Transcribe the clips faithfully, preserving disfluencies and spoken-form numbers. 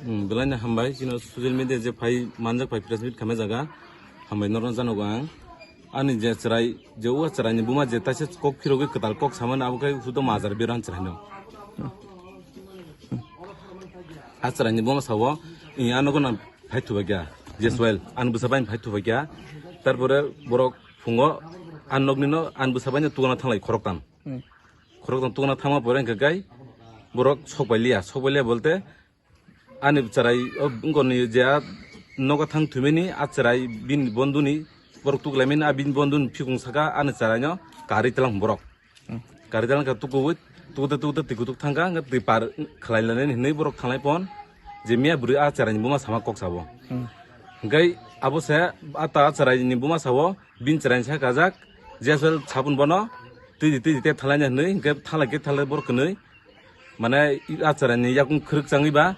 Hmm, belai no hambai, chino social media je phai manjak phai press meet khamai jaga. Hambai norno janogo ang. Ani je chwrai, je o chwraini buma je taisa kok phirogwi kwtal kok samani abo khai hudo majar biran chwraino. A chwraini buma sawo, i ano gona phai thuba kya, je soil, ani bwsa bai phai thuba kya. Tarpore borok phungo, an nokni no, an bwsa bai no tugana thanglai khoroktam. Hmm. Khoroktham tungna thangma pore hwnkhe kai borok sok pai liya, sok pai liya bolte ani chwrai o wngkoni je a nogo thang thumini a chwrai bini bondhuni borok tuklaimani a bini bondhuni phikung saka ani chwraino karwi tlang borok. Hmm. Karwi tlang kha tukuwi tukte tukte twi kutuk thangkha hwnkhe twi par khlai lainani hinwi borok thanglai pon je miya bwrwi a chwraini buma sama kok sabo. Hmm. Hwnkhe abo se a ta chwraini buma sabo. Bini chwraini sa kajak, jeswel sabun bono, twi di, twi di, tei thalai hinwi, hwnkhe thalai khe thalai borok kwnwi, mane, a chwraini yakung khwrwk changwi ba,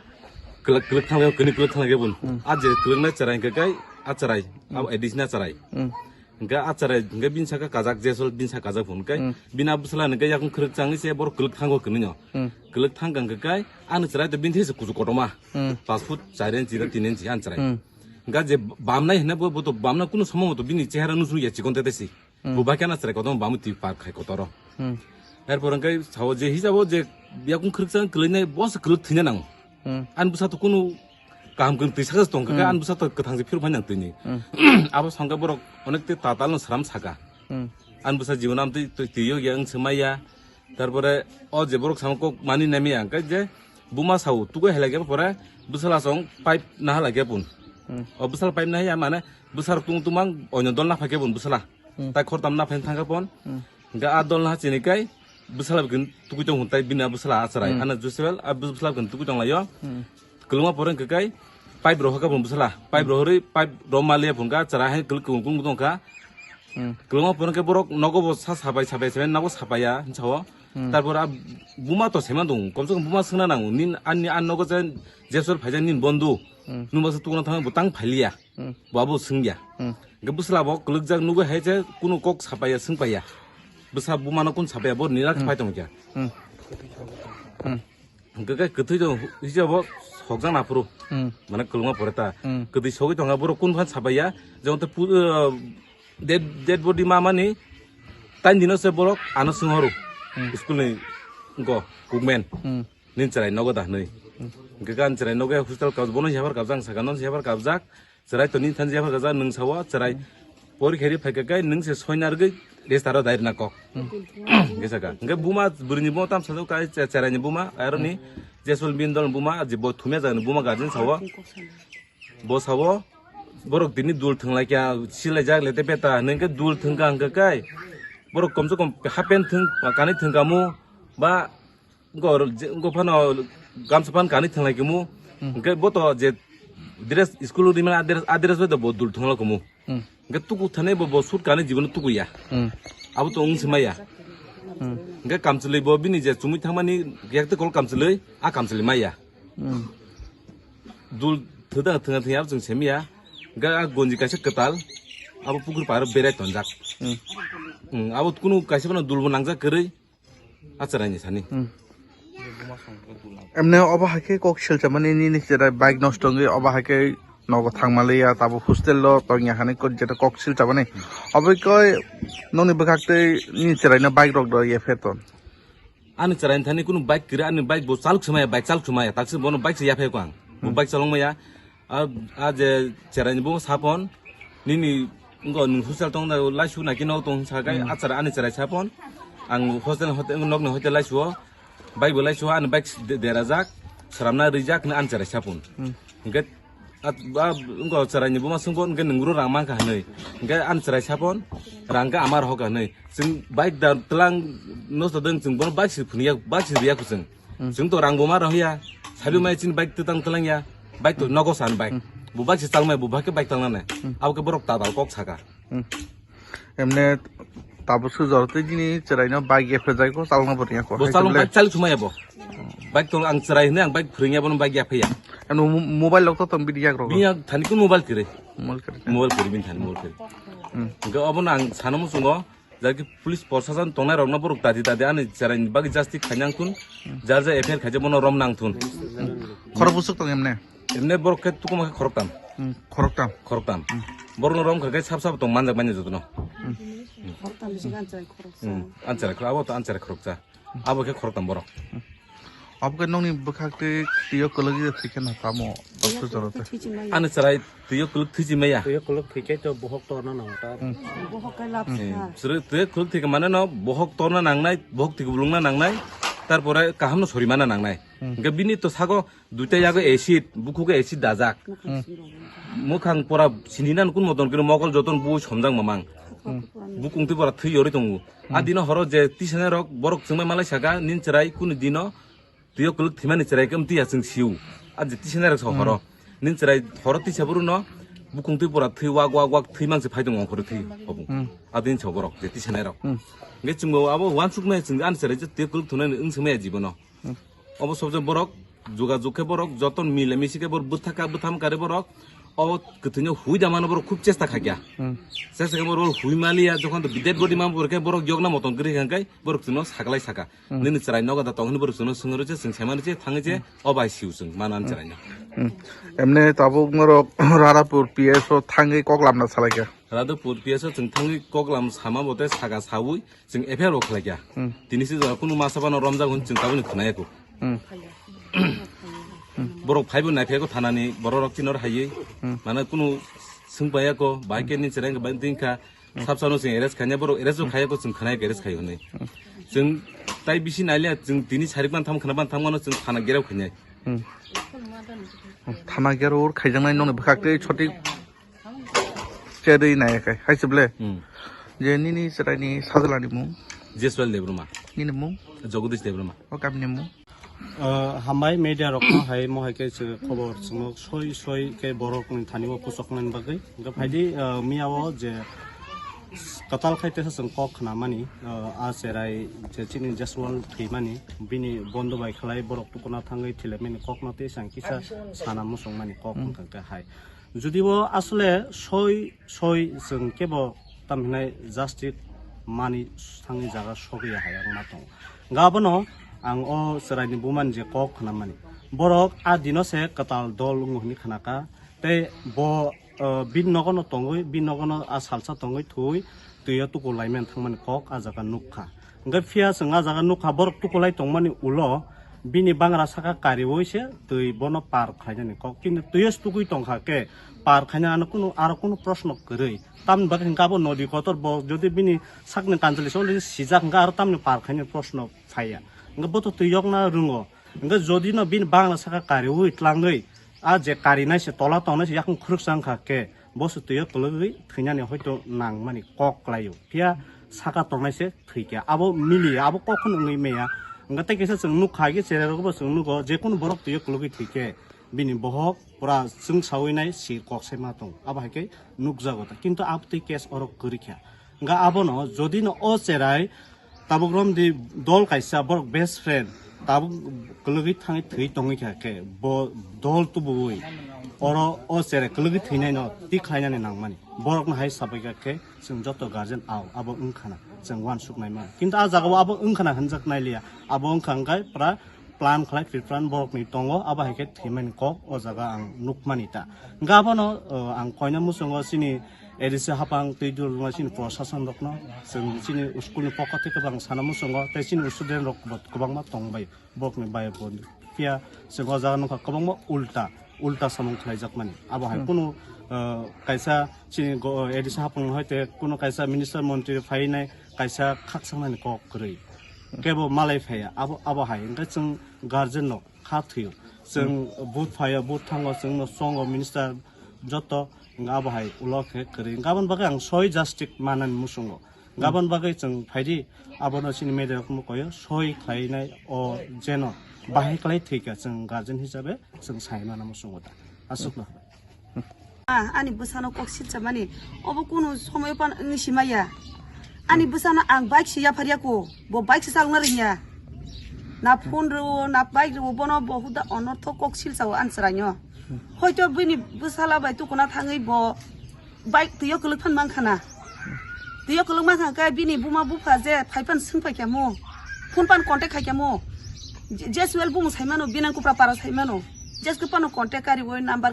kwlwk, kwlwk thanglai, kwnwi kwlwk thanglai khe bun. Hmm. A je kwlwknai chwrai hwnkhe kai, a chwrai, Hmm. abo additional chwrai. Hmm. Hwnkhe a chwrai, hwnkhe bini saka kajak, jeswel bini saka kajak phun kai, Hmm. bini a bwsala hwnkhe yakung khwrwk changwi se borok kwlwk thango kwnwi no. Hmm. Kwlwk thang kang khe kai, ani chwrai to bini thai se kuchuk kotorma. Hmm. Pas foot char inchi na tin inchi ani chwrai. Hmm. Hwnkhe je bamnai hinna bo, bo to bamna kunu somo to bini chehara nusung ya chikon tete si. Hmm. Bo bai kana chwrai kotorma bamu twi par khai kotoro. Hmm. Erpor hwnkhe sao je hisabo je yakung khwrwk chang kwlwinai bo se kwlwk thwina nango. Hmm. Ani bwsa to kunu kaham kwrwng twi saka tong kha, Hmm. ani bwsa to kwthang se phirok phai nang twi ni. Hmm. Abo songkhe borok onek te tatal no sram saka. Hmm. Ani bwsa jibono am twi, twi, twi yo ya wng se maya. Tarpore o je borok samo kok mani nai maya hwnkhe je buma sao tugui hai lai khe pore bwsala song pipe naha lai khe pun. Hmm. O bwsala pipe naha ya mane bwsarok tung tung mang oino dol naphai khe pun bwsala. Hmm. Tai khortam naphai thang khe pon. Hmm. Hwnkhe a dol naha chini kai bwsala bwkhe tugui tong hwn tai bini a bwsala a chwrai. Hmm. Ano Joseph a bwsala bwkhe tugui tong lai o. Hmm. Kwlwngma pore hwnkhe kai pipe rok hakha pun bwsala. Pipe rok hwrwi pipe rok maliya pun kha chwrai hai kwlwk kwlwng kwlwng tong kha. Hmm. Kwlwngma pore hwnkhe borok nogo bo sa sabai sabai sabai nogo sapaiya hinsa o. Hmm. Tarpor a buma to saiman tongo, komse kom buma swngna nango. Nin ani a nogo je jeswel phaijak nin bondhu. Hmm. Nwng baksa tukuna thangma bo tang phailiya. Hmm. Bo abo swngya. Hmm. Hwnkhe bwsala bo kwlwkjak nugwi hai je kunu kok sapaiya swngpaiya. Bwsa bumano kun sapaiya bo nira Hmm. phai tongkha. Hmm. Hmm. Hwnkhe khe kwthwi tong hisa bo sokjak naphuru. Hmm. Mane kwlwngma pore ta. Hmm. Kwthwi sogwi tongkha borok kun phan sapaiya. Jemon te pu-, uh, dead, dead body ma mani tain dino se borok ano swng horo. Hmm. School ni go kukmen. Hmm. Nin chwrai nogo da hwnwi. Hmm. Hwnkhe gan chwrai nogo hostel kap bono hebar kapjak ang saka non hebar kapjak. Chwrai to nin than hebar kapjak nwng sawo chwrai. Hmm. Porikha ri phaikha kai nwng se soinar gwi restaro dai rwna kok. Hmm. Hwnkhe saka. Hwnkhe buma bwrwini buma tam sajak kai che-, chwraini buma aroni Jeswal bin dol buma je bo thumya jani buma guardian sawo. Bo sabo, borok tini dul thwnglaikha, silaijak lete peta, hwnwi khe dul thwngkha hwnkhe kai, borok komse kom half pant thwng, kanwi thwngkhamu, ba, wngkha phano gamsa phan kanwi thwnglaikhamu, Hmm. hwnkhe bo to je dress school rimani a dress, a dress bai to bo dul thwnglaikhamu. Hmm. Hwnkhe tuku thani bo, bo suit kanwi jibono tukuya. Hmm. Abo to wngse maya. Hmm. Hwnkhe kamchwlwi bo bini je chumui thangmani yakte kol kamchwlwi, a kamchwlwi maya. Hmm. Dul thwda thwngya thwngya abo chwng semiya. Ga a gonji kaisa kwtal, abo pukur paro berai tonjak. Hmm. Hmm, abo kunu kaisa phano dulbo nangjak kwrwi. A chwraini sani. Hmm. Emne obo hai khe kok silchamani nini chwrai bike nosto wngwi obo hai khe nogo thangmaliya, tabo hostel o tongya hani kok jeto kok silchamani. Obo khe nokni bwkhak tei nini chwraino bike rok do ye pherton. Ani chwraini thani kunu bike kwrwi, ani bike bo chalok swmaya, bike chalok swmaya, taksa bono bike se yaphai kho ang. Bo Hmm. bike chalok maya, a, a je chwraini bo sapon, nini ngo nung hostel tong da, laisu na kino tong sa kai, Hmm. a chwrai ani chwrai sapon, ang hostel hote, nokni hote laisu o, bike bo laisu o, ani bike de-, derajak, sramna rijak, ani chwrai sapon. Hmm. Hingke, at, a, ngo chwraini buma sungkon, hingke nungro rang mangkha hinui, hingke ani chwrai sapon, rang khe amar hokha hinui. Chwng bike da tlang nosto dwng chwng bono bike se phunukya, bike se riya kho chwng. Hmm. Chwng to rang bo ma rohya. Sabi Hmm. mai chini bike twtang tlang ya. Bike to Hmm. nogo san bike. Hmm. Bo bike se talmai bo bike bike talnane. Hmm. Abo khe borok ta dal kok saka. Hmm. Emne tabo sujor tei jini chwraino bike ya phejai ko chalna bo riya ko. Bo Hai chalong khe bike chali sumaya bo. Bike to ang chwrai hwnwi ang bike phwrwngya bono bike ya phaiya. Ano mo-, mobile lok to tong bini yak rogo. Bini yak thani ko mobile kire. Mobile kire. Mobile kire bini thani mobile kire. Hmm. Hingke obono ang sana muchungo. Jaki police prosason tongnai rokno borok dadi dadi ani chwraini bagwi justice khainang thun, jar ja F I R khaijak bono rom nang thun. Khorok bwswk tong emne? Emne borok khe tukuma khe khoroktam. Hmm, khoroktam. Khoroktam. Hmm. Borokno rom kha khe sab sab tong manjak manya jotono. Hmm. Khoroktam bisi ganchai khoroksa. Hmm. Anchara khorok, abo to anchara khoroksa. Abo khe khoroktam borok. Abo khe nokni bwkhak twi, twi o kwlwk ye thwi khe na tamo, doctor jora twi. Ani chwrai twi o kwlwk thwi chi maya. Twi o kwlwk thwi khe to bohok torna nango ta. Hmm. Bohok khe lab Hmm. sa. Chwrai twi o kwlwk thwi khe mane no bohok torna nangnai, bohok thwi bulungna nangnai, tarpore kaham no sori mana nangnai. Hmm. Hwnkhe bini to sago duita yago acid, bukhugo acid dajak. Hmm. Mwkhang pora sini nan kun moton kiri mokol joton bu somjak mamang. Hmm. Bukung twi pora thwi yori tongo. A dino horo je tisanai rok borok chwngmai malai saka nin chwrai kunu dino twi o kwlwk thwimani chwrai khe amtwi ya chwng siu. A je tisanai rok sa horo. Nin chwrai horo tisa buru no bukung twi pura thwi wak wak wak thwi mang se phai tongo ongkhoro thwi hobung. Hmm. A din sa borok je tisanai rok. Hmm. Nge chwngbo abo wansuk nai chwng ani chwrai je twi o kwlwk thwnani wng se maya jibono. Hmm. Obo sobje borok juga jug khe borok joton mile misi khe borok bwthaka bwtham kari borok. Obo kwthwino hui da mano borok khub chesta kha kya. Hmm. Chesta khe borok hui maliya jokhon to dead body ma borok khe borok yokna moton kwrwi kha khe borok chwngno saklai saka. Hmm. Nini chwrai nogo da tong hwnwi borok chwngno swngwi rw se chwng saimani se thangwi se o bai siu chwng mano ani chwraino. Hmm. Emne tabuk norok Radhapur P S o thangwi kok lamna salai kha. Radhapur P S o chwng thangwi kok lam sama bote saka saui chwng F I R bo khlai kha. Hmm. Tini se jora kunu masa bano romjak hwn chwng tabukni khwnaya kho. Hmm. Borok phaibo nai phai kho thanani borok rok chinor haiwi. Hmm. Mane kunu swng paiya kho bai khe ni chwrai bai ding kha. Sab sano chwng arrest khaina borok arrest bo khaiya ko chwng khwnai arrest khai hwnwi. Chwng tai bisi nailiya chwng tini sarik ban tham khwna ban tham gano chwng thana gerao khainai. Hmm. Thana gerao khaijak nai nokni bwkhak tei sotik cherwi nai kai hai se ble. Hmm. Je nini chwrai ni sajla ni mung? Jeswal Debruma. Nini mung? Jagadish Debruma. O kami ni mung? Ah, hambai media rok no hai mo hai khe se khobor chwngno soi soi khe borok ni thani o puchok nani bagwi. Hwnkhe phaidi, ah, miya o je kwtal khai tesa chwng kok khna mani, ah, a cherai je chini Jaswal thwi mani bini bondo bai khlai borok tukuna thangwi thile mani kok no tei sang kisa sana muchung mani kok Hmm. wngkha khe hai. Jodi bo asole soi soi chwng kebo tam hinai justice mani thangwi jaga sogwi ya hai ang ma tongo. Hwnkhe abono ang o chwraini bumani je kok khna mani. Borok a dino se kwtal dol wngo hwnwi khna kha. Tei bo, uh, bini nogono tongwi, bini nogono a salsa tongwi thwi twi o tuku laimani thangmani kok a jaga nuk kha. Hwnkhe phiya chwng a jaga nuk kha borok tuku lai tongmani ulo bini bangra saka kariui se twi bono par khlainani kok. Kintu twi o se tukui tongkha khe par khaina ano kunu, aro kunu proshno kwrwi. Tamni bagwi hwnkhe abo nodi kotor bo jodi bini sakni kanjali se already sijak hwnkhe aro tamni par khainani proshno phaiya. Hwnkhe bo to twi yokna rwngo. Hwnkhe jodi no bini bangla saka kariui tlangwi a je karinai se tola tongnai se yakung khuruksa wngkha khe bo se twi o kwlwgwi thwinani hoito nangmani kok klaio. Phiya saka tongnai se thwikha. Abo miliya, abo kok kheno wngwi maya. Hwnkhe tei kisa chwng nukha khe cherai rokbo chwng nugo je kunu borok twi o kwlwgwi thwikhe bini bohok pura chwngsaui nai si kok sai ma tongo. Abo hai khe nukjago ta. Kintu abo twi case oro kwrwi kha. Hwnkhe abono jodi no o cherai tabuk romdi dol kaisa borok best friend tabuk kwlwgwi thangwi thwi tongwi kha khe bo dol tubuui oro o cherai kwlwgwi thwinai no twi khlainani nangmani. Borokno hai sabai kha khe chwng joto guardian ao abo wngkhana chwng uansuk naima. Kintu a jagao abo wngkhana hwnjak nailiya. Abo wngkha hwnkhe pura plan khlai Tripura ni borok ni tongo, abo hai khe thwimani kok o jaga ang nukmani ta. Hwnkhe abono, uh, ang koina muchungo chini A D C hapang twi dul rwma chini prosason rokno, chwng chini school ni pokha tei kwbang sana muchungo, tei chini student rok bo kwbangma tongbai borok ni bai bo phiya chwng o jaga nukha kwbangma ulta, ulta samung khlai jakmani. Abo hai Hmm. kunu, uh, kaisa chini go-, A D C hapang hai tei kunu kaisa minister montri phainai kaisa khakchangmani kok kwrwi. Kebo malai phaiya, abo, abo hai. Hwnkhe chwng guardian no kha thwio. Chwng Hmm. Booth phaio, booth thango, chwngno chongo minister joto, hwnkhe abo hai ulo khe kwrwi. Hwnkhe aboni bagwi ang soi justice manani muchungo. Hmm. Aboni bagwi chwng phaidi, abono chini media rokno koyo, soi khlainai o jeno bahai khlai thwikha chwng guardian hisabe chwng sai mana muchungo da. Aswkno. Ah, ani bwsano kok silchamani. Obo kunu somoyo pan wngwi simaya. Ani bwsano ang bike se yapharya ko. Bo bike se chalokna rwngya. Na phone rwo, na bike rwo, bono bo huda onortho kok silchao ani chwraino. Hoito bini bwsala bai tukuna thangwi bo bike twiyo kwlwk phan mankha na. Twiyo kwlwngma kha khe bini buma bupha je phai phano swng phai kha mo, phone phano contact khai kha mo. Je-, Jesuel bumung sai mano, Binan Kupra para sai mano. Jesuel phano contact kariwi number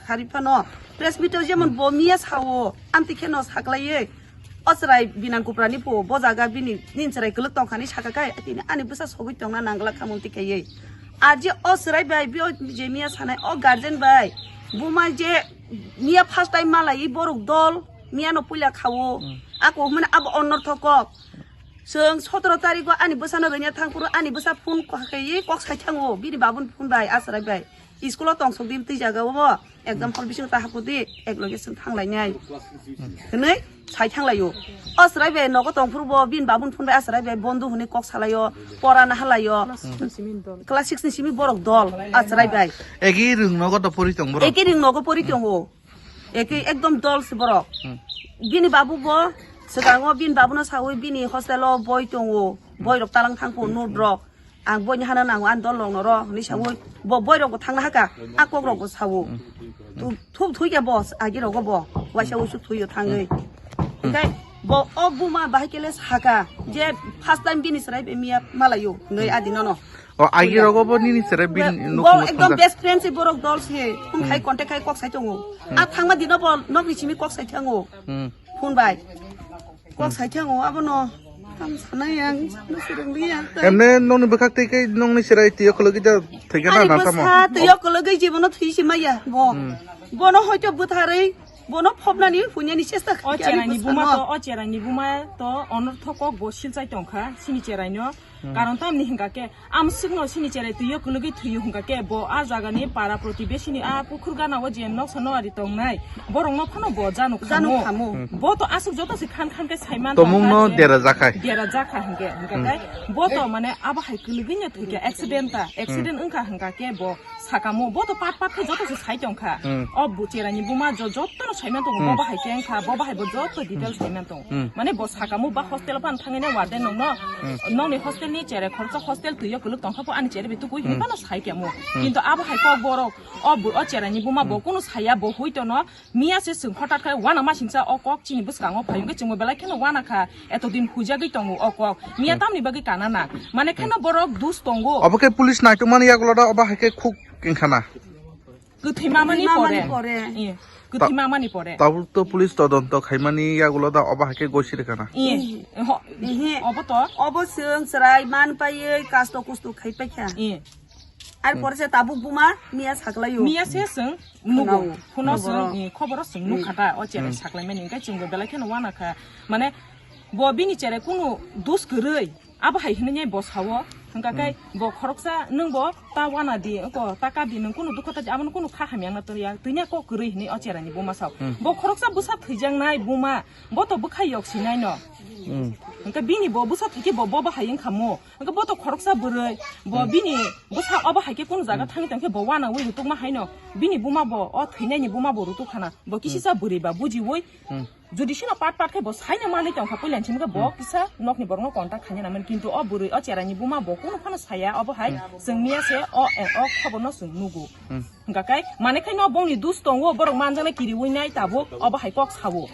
khari phano. Press meet o jemon bo miya sao, amtwi kheno saklaiwi. O chwrai Binan Kupra ni phuo, bo jaga bini, nini chwrai kwlwk tong kha ni saka khe, tini ani bwsa sogwi tongna nangla kha mung twi khaiwi. Ar je o chwrai bai, bo je miya sanai, o guardian bai, buma je miya first time malaiwi borok dol, miya no puila khao. Ako hwnmani abo onortho kok. Chwng sotoro tarikgo ani bwsano rwina thang phuru ani bwsa phone kha khe kok sai thango, bini babuni phone bai, a chwrai bai. School o tong sok di twi jaga o bo, exam hall bisingo ta haku di, ek loge chwng thang lai nai. Hwnwi sai thang lai o. A chwrai bai nogo tong phuru bo, bini babuni phone bai a chwrai bai bondo hwnwi kok sa lai o, pora na ha lai o. Class six ni simi borok dol, a chwrai bai. Egi rwng nogo to pori tong borok. Eki ring nogo pori tongo. Eki ekdom dol se borok. Hmm. Bini babu bo swkango bini babu no sawi bini hostel o boi tongo. Boi rok talang thang ko note rok. Ang boi ni hana nango an dol rok no ro ni sawi bo boi rok bo thang na haka. A kok rok bo sawo. Tu thup thui ke boss agi rok bo. Waisa usuk thui o thangwi. Hwnkhe bo o buma bahai kele saka je first time bini chwrai be miya malayo hwnwi adi nono. O agi rogo bo nini chwrai bin nuk bo mo ekdom thangkha. Best friend se borok dol se phone khai contact khai kok sai tongo. A thangma dino bo nok ni simi kok sai thango. Hmm. Phone bai. Kok sai thango abono. Tam sanai ang sana surung liya. Emne nokni bwkhak tei kai nokni chwrai twiyo khulugwi da thwikha na na tamo. Ani bwsa twiyo khulugwi jibono thwi si maya bo. Hmm. Bono hoito bwtharwi Bono phobnani hunyani chesta kha. O cheraini buma to, o cheraini buma to onortho kok bo silchai tongkha, sini cheraino. Hmm. Karon tamni hingka ke, am sikno sini cherai twiyo kulugwi thuyo hingka ke, bo a jagani para protibesini a pukhur gana o je noksa noari tongnai, borokno phano bo janu khamo. Janu khamo. Hmm. Bo to asuk joto se khan khan ke saiman tongkha. Tomungno dera jakhai. Dera jakha hingke, hingka ke, bo to mane abo hai kulugwi no thwikha, accident ta, accident wngkha hingka ke bo. Sakamo, bo to pat pat khe joto se sai tongkha. Hmm. O bo cheraini buma jo-, joto no saiman tongo, bo bahai khe wngkha, bo bahai bo joto details saiman tongo. Hmm. Mane bo sakamo ba hostel o phan thangwi na warden nokno, nokni hostel ni cherai khoroksa hostel twiyo kuluk tongkha bo ani cherai bi tukui hinwi phano sai khe mo. Hmm. Kintu abo hai kok borok, o bo, o cheraini buma bo kunu saya bo hui tono, Miya se chwng hothat khe wana masingcha o kok chini bwskango phai hwnkhe chwngbo belai kheno wana kha, etodin huijagwi tongo o kok. Miya tamni bagwi kana na? Mane kheno borok dus tongo. Obo khe police naitokmani yagulo da obo hai khe khuk wngkha na? Kwthwi mamani pore. Kwthwi mamani pore. Iya, kwthwi mamani pore. Tabuk to police todonto khaimani yagulo da obo hai khe gosi rwkha na? Iya. Obo to. Obo chwng chwrai man paiwi kasto kusto khai paikha. Iya. Ar pore se tabuk buma miya saklaio. Miya se chwng nugo. Khunao. Phuno chwng, eh, khoboro chwng nukha ta, o cherai saklaimani, hingke chwngbo belai kheno wana kha. Mane, bo bini cherai kunu dus kwrwi, abo hai hinwi bo sao, hingka khe bo khoroksa nwng bo ta wana di, ko ta ka di, nwng kunu dukho ta di, abono kunu kha hamya na tongya, tini kok kwrwi hinwi o cheraini buma sao. Bo khoroksa bwsa thwijaknai buma, bo to bwkha yok sinai no. Hingke bini bo bwsa thwikhe bo, bo bahai wngkha mo. Hingke bo to khoroksa bwrwi, bo bini bwsa obo hai khe kunu jaga thangwi tongkhe bo wanaui rutukma haino, bini buma bo, o thwinaini buma bo rutuk khana, bo kisisa bwrwi ba bujiui, judisino pat pat khe bo saino manwi tongkha, puilani simi khe bo kisa nokni borokno contact khaina nangmani, kintu o bwrwi o cheraini buma bo kunu phano saya, obo hai chwng miya se o, o khoborno chwng nugo. Hingka khe, mane khe no bongni dus tongo, borok manjaknai kiriui nai tabuk, obo hai kok sao.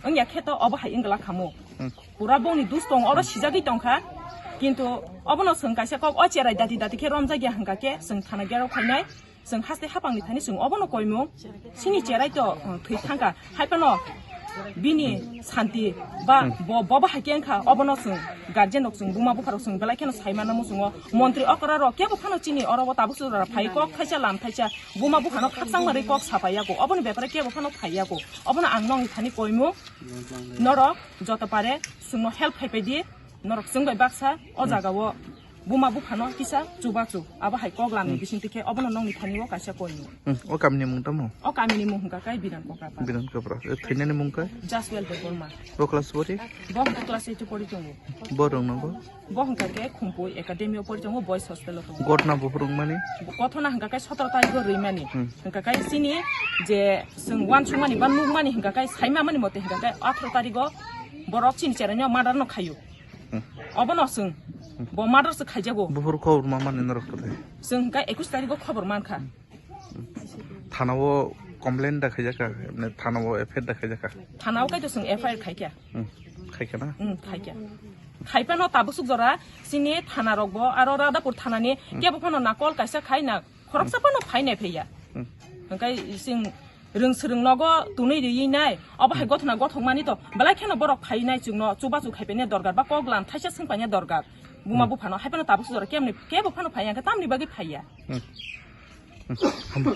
Wngya khe to obo hai wngla khamo. Pura bongni dus tong, oro sijagwi tongkha. Kintu obono chwng kaisa kok, o cherai dati dati khe romjakya hingka khe chwng thana gerok khainai. Chwng haste hapangni thani chwng obono koimung. Sini cherai to, uh, thwi thangkha. Hai phano bini santi ba bo, bo bahai khe wngkha, obono chwng guardian rok chwng buma bupha rok chwng belai kheno sai mano muchungo. Montri okra rok kebo phano chini oro o tabuk chwra phai kok thaisa lam thaisa buma bupha no khakchang manwi kok sapai yago. Oboni bepare kebo phano phai yago. Obono ang nongni thani koimung. Norok joto pare chwngno help khai pai di. Norok chwng bai baksa o jaga o. Buma buphano kisa chubachu, abo hai kok lamni bisingtwi khe obono nongni thani o kaisa koimung. Hmm, o kamini mung tamo? O kamini mung hwnkha khe Biran Kokrapa. Biran Kokrapa. E, thwinani mung khe? Jaswel Debbarma. Bo class bori? Bo hwnkha class eight o pori tongo. Bo rwngno bo? Bo hwnkha khe Khumpui Academy o pori tongo, boys hostel o tongo. Gotna bo phwrwngmani? Bo kothona hwnkha khe sotoro tarikh o rwimani. Hmm. Hwnkha khe chini je chwng uansukmani ba nukmani hwnkha khe saimamani mote hwnkha khe atharo tarikh o borok chini cheraino murder no khaio. Hmm. Obono chwng. Bo murder se khaijago. Buphuru khobor ma mani norok kwthai. Chwng hwnkha ekush tarikh o khobor mankha. Thana o complain da khaijaka, emne thana o F I R da khaijaka? Thana o kaito chwng F I R khaikha. Hmm. Khaikha na? Hmm, khaikha. Khaipano tabuk suk jora chini thana rokbo aro Radhapur thanani kebo phano na call kaisa khai na khoroksa phano phainai phaiya. Hmm. Hwnkhe chwng rwng swrwng nogo tunui riwi nai, obo hai gothona gothok mani to belai kheno borok phai nai chwngno chubachu khaipaina dorgar ba kok lan thaisa swngpaina dorgar. Buma buphano hai phano tabuk sujaro kemni kebo phano phaiya, hwnkhe tamni bagwi phaiya? Hmm. Hmm.